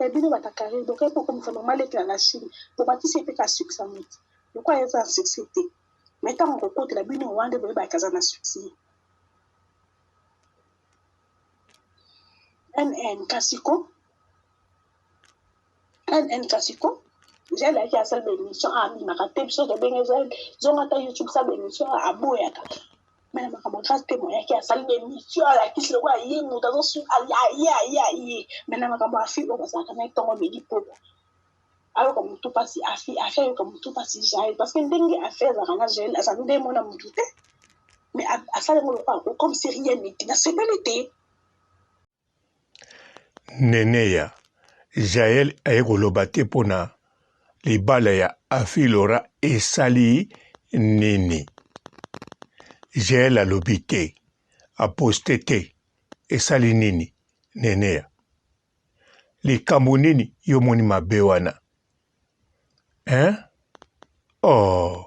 Mais bino bata carine bokoki kokomisa mama leki na la Chine bomatisi ye pe ka succès yango te lokola ye aza na succès te mais ntango akokotela bino wana nde boyebaka aza na succès. NN kasi ko NN kasi ko Jael ayaki asala ba émission abimaka te biso tobenge Jael zonga ata YouTube sala ba émission aboyaka mais na makambo ya grâce te moyaki asali ba émission alakisi lokola ye moto azosu aye aye aye mais na makambo ya fille oyo bazalaka na ye ntongo midi poko ayoka motu mpasi afi afi ayoka motu mpasi jael parce que ndenge afi azalaka na jael azala nde mona motu te mais asali yango lokola comme si rien n'était nasepeli te. Neneya, Jael aye koloba te pona libala ya Afy Laura esali nini? Jael alobi te, a poste te, esali nini? Neneya, likambo nini yo omoni mabe wana? Hein? Oh!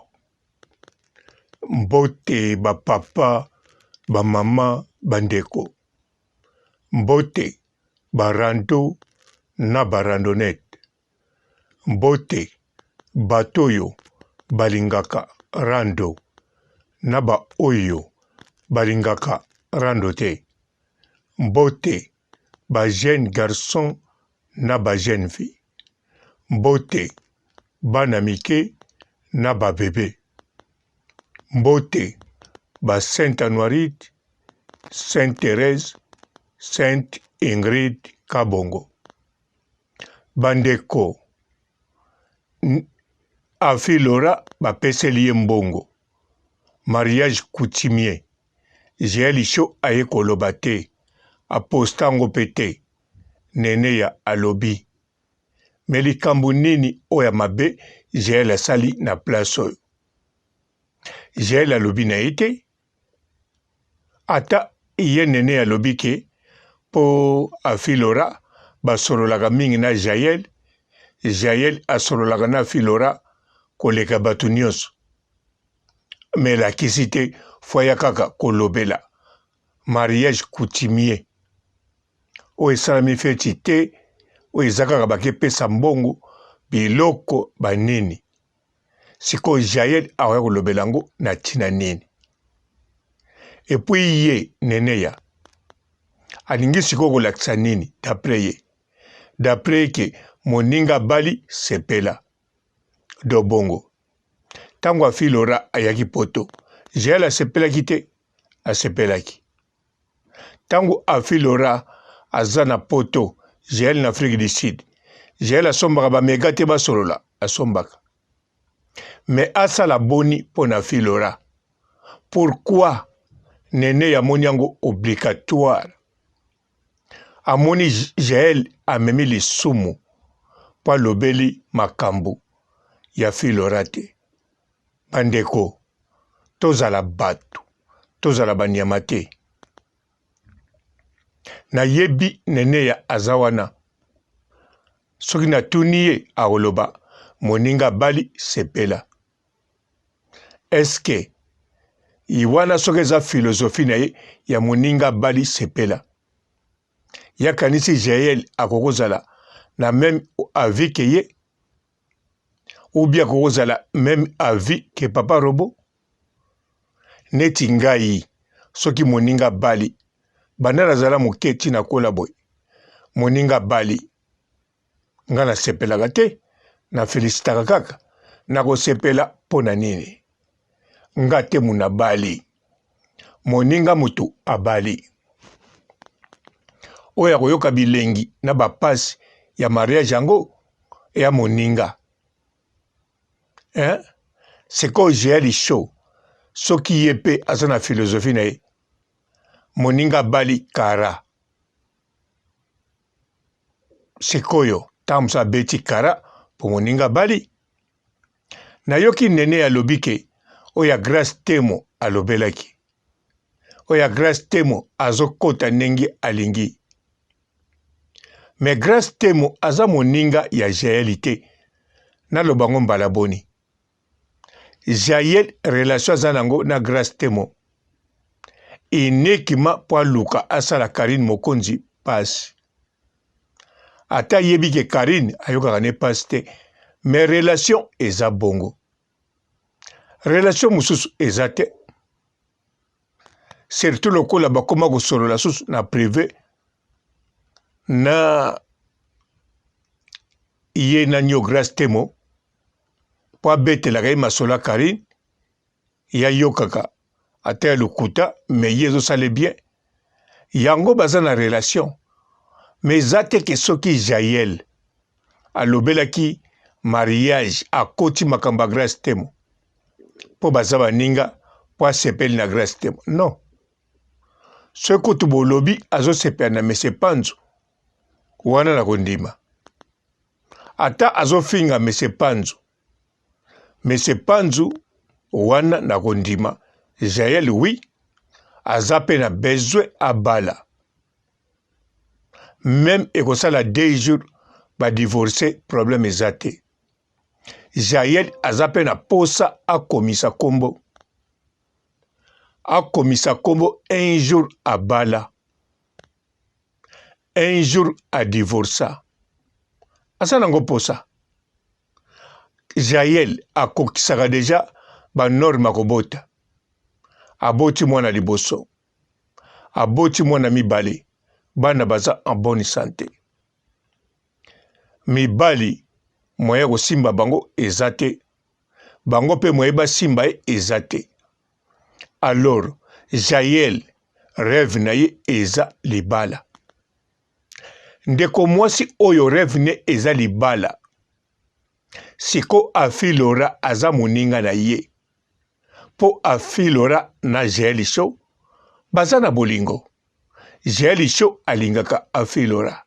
Mbote ba papa, ba mama, ba ndeko. Mbote ba rando na ba randonnette. Mbote bato oyo balingaka rando na ba oyo balingaka rando te. Mbote ba jeunes garçons na ba jeunes filles. Mbote bana mike na ba bebe. Mbote ba Sainte Anuarite, Sainte Therèse, Sainte Ingrid Kabongo. Bandeko, Afi Laura bapeseli ye mbongo. Mariage coutumier. Jael Show aye koloba te, a posta yango pe te. Neneya alobi. Mais likambo nini oyo ya mabe Jael asali na place oyo? Jael alobi na ye te, ata ye Nene alobi ke po Afi Laura basololaka mingi na Jael, Jael asololaka na Afi Laura koleka bato nyonso. Mais elakisi te fo aya kaka kolobela mariage coutumier. Oyo esalami feti te, oyo eza kaka bakepesa mbongo biloko banini. Sikoyo Jael akoya kolobela yango na ntina nini? Epuis ye Neneya alingi sikoyo kolakisa nini d'après ye? D'après ye ke moninga abali sepela do bongo. Ntango Afi Laura ayaki poto, Jael asepelaki te? Asepelaki. Tango Afy Laura aza na poto, Jael na Afrique du Sud. Jael asombaka ba mega te basolola, asombaka. Mais asala boni pona Afy Laura? Pourquoi Nene amoni yango obligatoire? Amoni Jael amemi lisumu po alobeli makambu ya Afy Laura te. Bandeko tozala batu tozala ba nyama te. Nayebi Neneya aza wana soki natuni ye akoloba moninga abali sepela. Est-ce que wana soki eza philosophie na ye ya moninga abali sepela ye akanisi Jael akoki kozala na meme avis que ye ou bien akoki kozala meme avis que papa robot? Neti ngai soki moninga abali banda nazala moke ti nakola boye moninga abali nga nasepelaka te na felicitaka kaka nakosepela mpo na nini nga te munabali moninga motu abali oyo akoyoka bilengi na bapasi ya mariage yango ya moninga Hein? Sikoyo Jael show soki ye pe aza na philosophie na ye moninga abali kara sikoyo ntango mosusu abeti kara mpo moninga abali nayoki nene alobi ke oyo ya Grace Temo alobelaki oyo ya Grace Temo azokota ndenge alingi Mais Grace Temo aza moninga ya Jael te. Naloba ngo mbala boni. Jael relation aza nango na Grace Temo uniquement po aluka asala Carine Mokonzi pasi. Ata ayebi ke Carine ayokaka ne pasi te mais relation eza bongo. Relation mosusu eza te. Surtout lokola bakoma kosolola susu na prive na ye na Nio Grace Temo mpo abetelaka ye masolo ya Carine ye ayokaka ata ya lokuta mais ye ezosala bien yango baza na relation mais eza te ke soki Jael alobelaki mariage akoti makambo ya Grace Temo mpo baza baninga mpo asepeli na Grace Temo non soki kutu bolobi azosepela na Monsieur Panzu wana na kondima ata azofinga Monsieur Panzu Monsieur Panzu wana na kondima Jael oui aza pe na besoin abala meme ekosala deux jours ba divorce problème eza te Jael aza pe na posa akomisa kombo akomisa kombo un jour abala un jour a divorca aza nango posa Jael akokisaka deja ba norme ya kobota. Aboti mwana liboso, aboti mwana mibale, bana baza en bonne sante. Mibali moyen ya kosimba bango eza te, bango pe moyen basimba ye eza te. Alors Jael reve na ye eza libala. Ndeko mwasi oyo reve ne eza libala. Siko Afi Laura aza moninga na ye. Po Afi Laura na Jael Show baza na bolingo. Jael Show alingaka Afi Laura.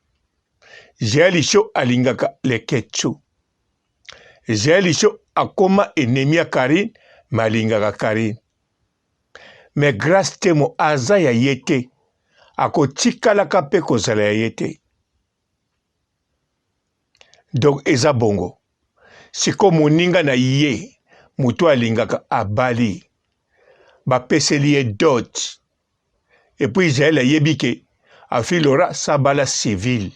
Jael Show alingaka Leketchou. Jael Show akoma ennemi ya Carine mais alingaka Carine. Mais Grace Temo aza ya ye te, akotikalaka pe kozala ya ye te. Donc eza bongo. Siko moninga na ye moto alingaka abali, bapeseli ye dot. Et puis Jael ayebi ke Afi Laura sabala civil,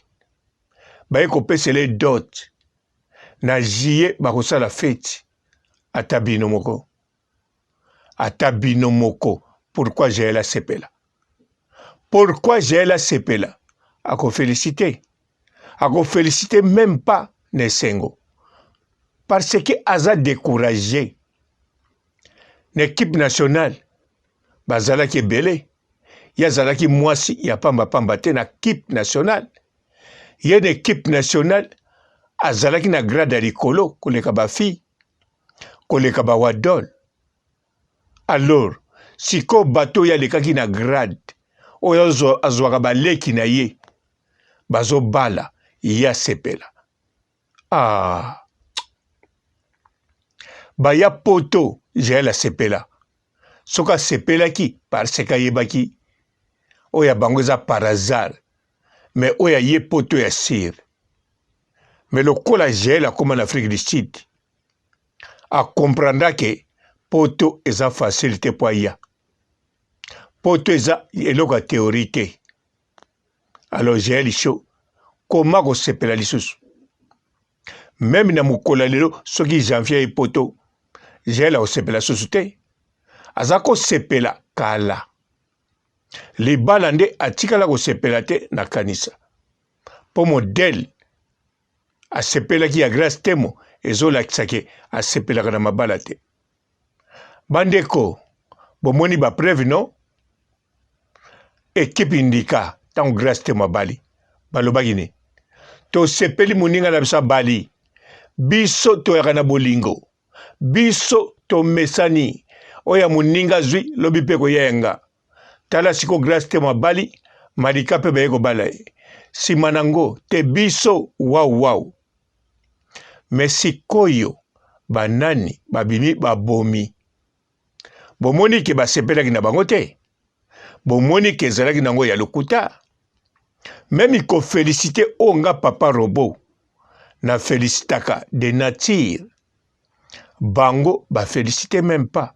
baye kopesela ye dot na juillet bakosala feti ata bino moko. Ata bino moko pourquoi Jael asepela? Pourquoi Jael asepela? Ako feliciter. Ako feliciter meme pas na esengo. Parce que aza decourager. Na equipe nationale bazalaki ebele. Ye azalaki mwasi ya pamba pamba te na equipe nationale. Ye na equipe nationale azalaki na grade ya likolo koleka ba filles. Koleka ba wadol alors sikoyo bato oyo alekaki na grade oyo azwaka baleki na ye bazobala ye asepela ah. Baya poto Jael asepela soki asepelaki parce que ayebaki oyo ya bango eza par hasard mais oyo ya ye poto ya sire mais lokola Jael akoma na Afrique du Sud a comprendra que poto eza facile te po aya poto eza eloko ya theorie te alors Jael show koma kosepela lisusu meme na mokolo ya lelo soki janvier aye poto Jael akosepela susu te aza kosepela kala libala nde atikala kosepela te na kanisa mpo modele asepelaki ya Grace Temo ezolakisa ke asepelaka na mabala te. Bandeko bomoni ba preuve no? Equipe Ndika ntango Grace Temo abali balobaki nini? Tosepeli moninga na biso abali, biso toyaka na bolingo, biso tomesani, oyo ya moninga azwi lobi mpe koya ya nga. Tala siko Grace Temo abali, Malika pe baye kobala ye. Sima na ngo te biso waw waw. Mais sikoyo ba nani babimi babomi? Bomoni ke basepelaki na bango te? Bomoni ke ezalaki nango ya lokuta? Meme ko feliciter oyo nga papa robot na felicitaka de nature bango ba feliciter meme pas.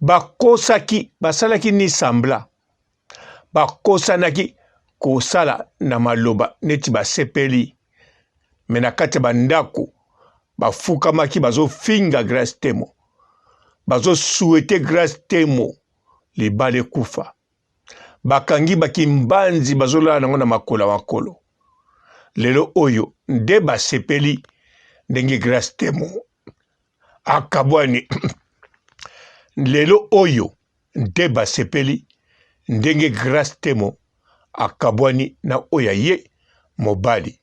Bakosaki, basalaki ni semblant, bakosanaki. kosala na maloba neti basepeli me na kati ya bandako bafukamaki bazofinga Grace Temo, bazosuete Grace Temo libala ekufa. Bakangi bakimbanzi bazolala nango na makolo ya makolo. Lelo oyo nde basepeli ndenge Grace Temo akabwani. Lelo oyo nde basepeli ndenge Grace Temo akabwani na oyo ya ye mobali.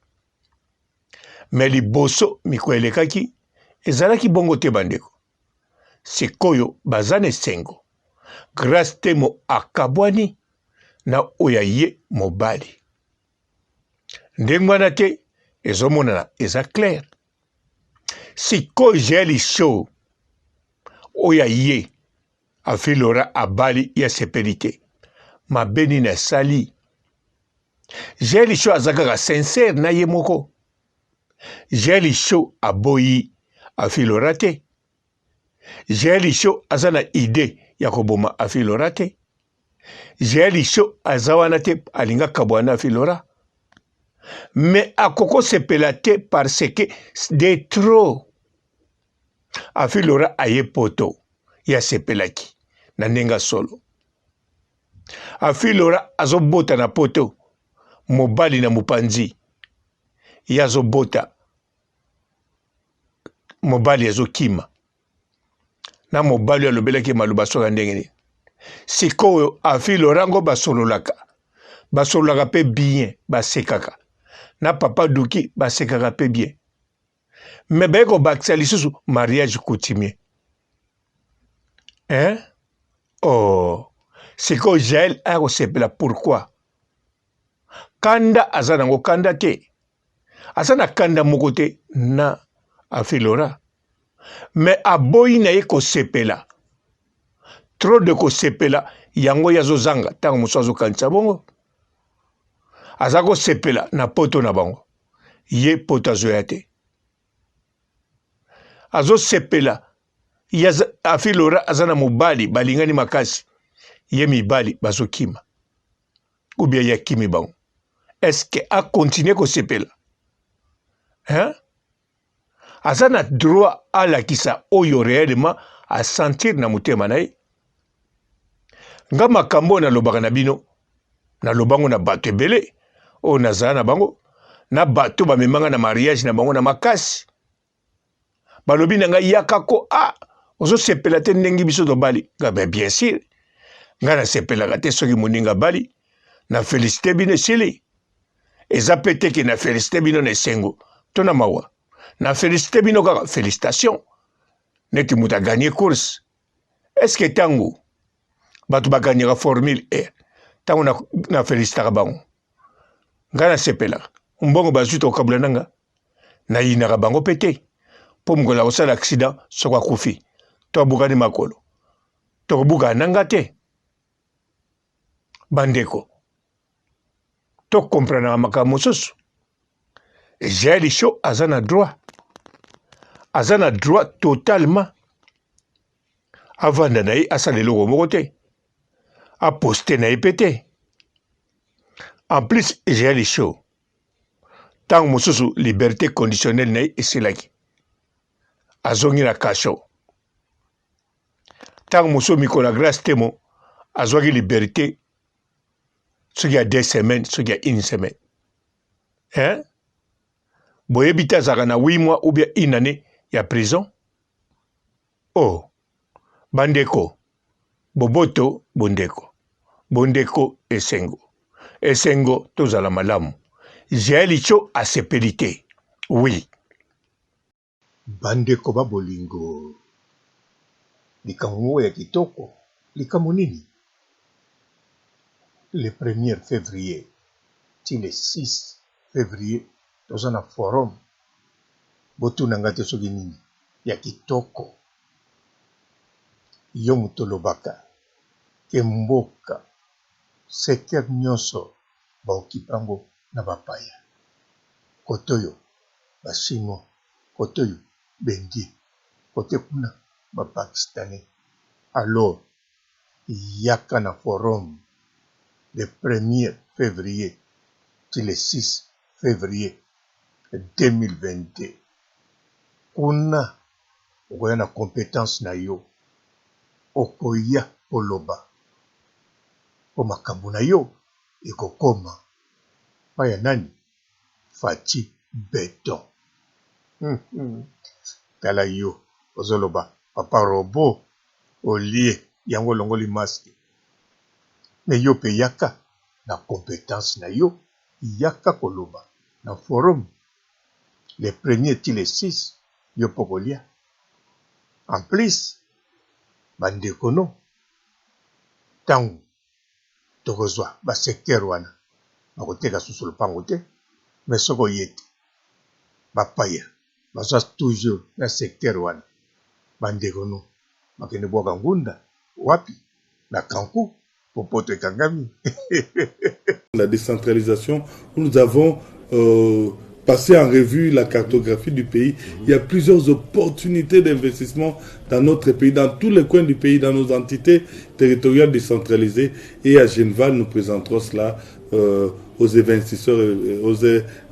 Me liboso mikolo elekaki ezalaki bongo te bandeko. Sikoyo baza na esengo. Grace Temo akabwani na oyo ya ye mobali. Ndenge wana te ezomonana eza clair. Sikoyo Jael Show oyo ya ye Afi Laura abali ye asepeli te. Mabe nini asali? Jael Show aza kaka sincère na ye moko. Jael Show aboyi Afi Laura te. Jael Show aza na idee ya koboma Afi Laura te. Jael Show aza wana te alinga kabwana na Afi Laura. Mais akokosepela te parce que de trop Afi Laura aye poto ye asepelaki na ndenge ya solo. Afi Laura azobota na poto mobali na mopanzi ye azobota mobali azokima na mobali oyo alobelaki maloba soki ya ndenge nini. Sikoyo Afi Laura ngo basololaka basololaka mpe bien basekaka na papa Duki basekaka mpe bien mais baye kobakisa lisusu mariage coutumier hein oh sikoyo jael aya kosepela pourquoi kanda aza nango kanda te aza na kanda moko te na afilora mais aboyi na ye kosepela trop de kosepela yango ye azozanga ntango mosusu azokanisa bongo aza kosepela na poto na bango ye poto azoya te azosepela afi lora aza na mobali balingani makasi ye mibali bazokima ubia ye akimi bango eske akontinue kosepela hein? Aza na droit alakisa oyo reellement a sentir na motema na ye. Nga makambo oyo nalobaka na bino, naloba ngo na bato ebele oyo nazala na bango, na bato bamema nga na mariage na bango na makasi. Balobi na ngai yaka ko ah ozosepela te ndenge biso tobali. Nga ben bien sûr. Nga nasepelaka te soki moninga abali, na felicite bino esili. Eza pe te ke na felicite bino na esengo to na mawa. Na felicite bino kaka felicitation neti moto a gagner course. Est-ce que tango bato ba gagnaka formule E tango na, na felicitaka bango nga nasepelaka mbongo bazwi tokabula na nga nayinaka bango mpe te mpo mokolo akosala accident soko akufi to abukani makolo tokobukana na nga te bandeko to comprenaka makambo mosusu jael show aza na droit aza na droit totalement avanda na ye asala eloko moko te aposte na ye mpe te en plus jael show ntango mosusu liberté conditionnelle na ye esilaki azongi na kasho ntango mosusu mikolo ya grace temo azwaki liberté soki ya deux semaines soki ya une semaine hein? Boyebi te azalaka na 8 mois ou bien une année ya prison? Oh bandeko boboto bondeko bondeko esengo esengo tozala malamu Jael Show asepeli te oui. Bandeko ba bolingo, likambo moko ya kitoko, likambo nini? Le premier fevrier ti le 6 fevrier toza na forum, botuna nga te soki nini ya kitoko. Yo moto olobaka ke mboka secteur nionso ba occupe yango na ba paya, kote oyo ba chinois, kote oyo ba indiens, kote kuna ba pakistanais alors yaka na forum le premier fevrier. ti le 6 fevrier 2022. Kuna okoya na competence na yo, okoya koloba po makambo na yo ekokoma pa ya nani? Fatshi beton. Tala yo ozoloba papa robot olie yango olongoli masque mais yo pe yaka na competence na yo yaka koloba na forum le premier ti le 6 yo pe okolia en plus ba ndeko no tangu tokozua ba secteur wana bakoteka susu lopango te mais soki oye te ba paya baza toujours na secteur wana ba ndeko no bakende bwaka ngunda wapi na kanku po poto ekangami. La décentralisation où nous avons euh, passé en revue la cartographie du pays. Il y a plusieurs opportunités d'investissement dans notre pays, dans tous les coins du pays, dans nos entités territoriales décentralisées. Et à Genval, nous présenterons cela euh, aux investisseurs, aux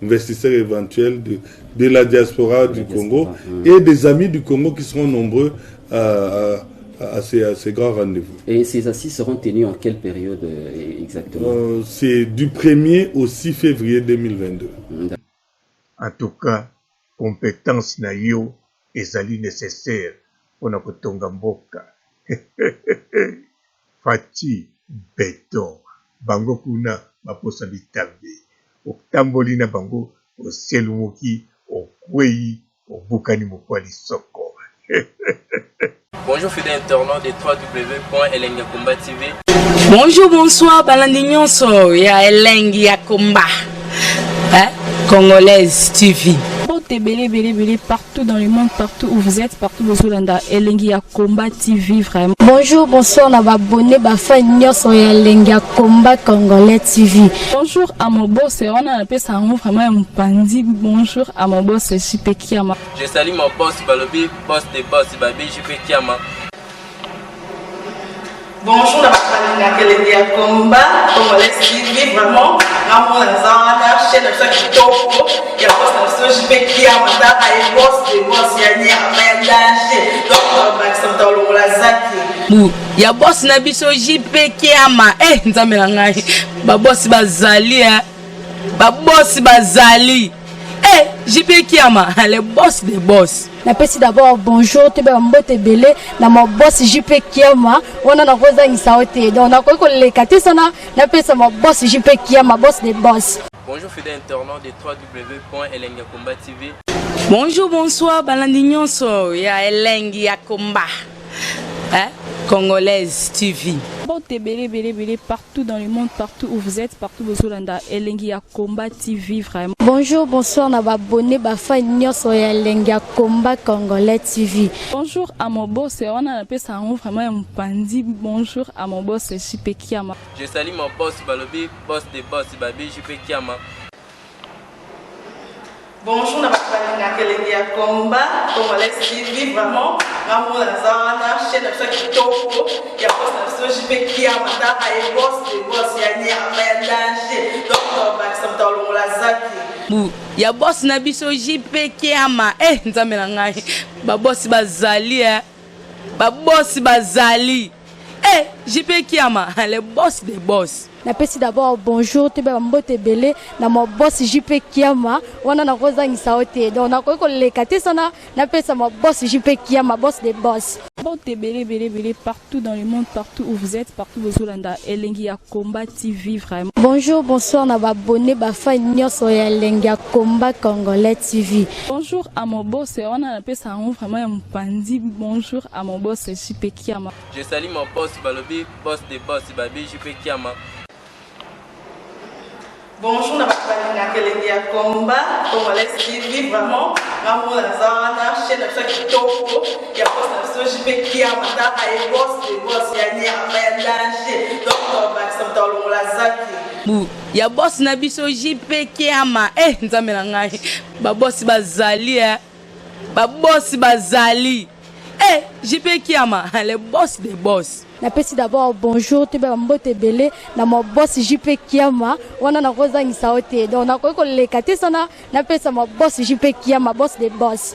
investisseurs éventuels de, de la diaspora du Congo et des amis du Congo qui seront nombreux à, à, ces, à ces, grands rendez-vous. Et ces assises seront tenues en quelle période euh, exactement euh, C'est du 1er au 6 février 2022. En tout cas, compétence na yo ezali nécessaire pona kotonga mboka. Fatshi beton bango kuna baposa bitambe otamboli na bango oselumuki okweyi obukani mokwa lisoko. Bonjour fidèle internaute de www.elengiyakomba.tv. Bonjour, bonsoir, balandi nyonso ya Elengi ya Komba. Hein? Congolaise TV. Mbote ebele ebele ebele partout dans le monde partout où vous êtes partout bozolanda elengi ya combat TV vraiment. Bonjour bonsoir na ba abonné ba fan nyonso ya elengi ya combat congolais TV. Bonjour à mon boss wana napesa yango vraiment ya mopanzi bonjour à mon boss JP Kiama. Je salue mon boss balobi boss de boss babi JP Kiama. Bonjour na bato balingaka elengi ya combat congolais TV vraiment nga mona naza wana chaîne na biso ya kitoko ya boss na biso JP Kiama tala ye boss de boss ya nyama ya danger donc bakisa moto alongola zaki bu ya boss na biso JP Kiama eh nzambe na ngai ba boss bazali eh ba boss bazali eh JP Kiama le boss de boss napesi d'abord bonjour toyeba mbote ebele na ma boss jp kiama wana nakozangisa yo te donc nakoki koleka te sana napesa ma boss jp kiama boss de boss Bonjour fidèle internaute de www.elengiyakomba.tv. Bonjour, bonsoir, balandi nyonso ya Elengi ya Komba. Hein? Congolaise TV. Mbote ebele ebele ebele partout dans le monde partout où vous êtes partout bozolanda elengi ya combat TV vraiment. Bonjour bonsoir na ba abonné ba fan nyonso ya elengi ya combat congolais TV. Bonjour à mon boss wana napesa yango vraiment ya mopanzi bonjour à mon boss JP Kiama. Je salue mon boss balobi boss de boss babi JP Kiama. Bonjour na bato balingaka elengi ya combat congolais TV vraiment nga mona naza wana chaîne na biso ya kitoko ya boss na biso JP Kiama tala ye boss de boss ya nyama ya danger donc bakisa moto alongola zaki bu ya boss na biso JP Kiama eh nzambe na ngai ba boss bazali eh ba boss bazali eh JP Kiama le boss de boss Napesi d'abord bonjour toyeba mbote ebele na ma boss JP Kiama wana nakozangisa yo te donc nakoki koleka te sana napesa ma boss JP Kiama boss de boss. Mbote ebele ebele ebele partout dans le monde partout où vous êtes partout bozolanda elengi ya combat TV vraiment. Bonjour bonsoir na ba abonné ba fan nyonso ya elengi ya combat congolais TV. Bonjour à mon boss wana napesa yango vraiment ya mopanzi bonjour à mon boss JP Kiama. Je salue mon boss balobi boss de boss babi JP Kiama. Bonjour na bato balingaka elengi ya combat congolais TV vraiment nga mona naza wana chaîne na biso ya kitoko ya boss na biso JP Kiama tala ye boss de boss ya nyama ya danger donc bakisa moto alongola zaki bu ya boss na biso JP Kiama eh nzambe na ngai ba boss bazali eh ba boss bazali. Eh, JP Kiama, le boss des boss. Napesi d'abord bonjour, toyeba bambote ebele na ma boss JP Kiama. Wana nakozangisa yo te, donc nakoki koleka te sana napesa ma boss JP Kiama, boss de boss.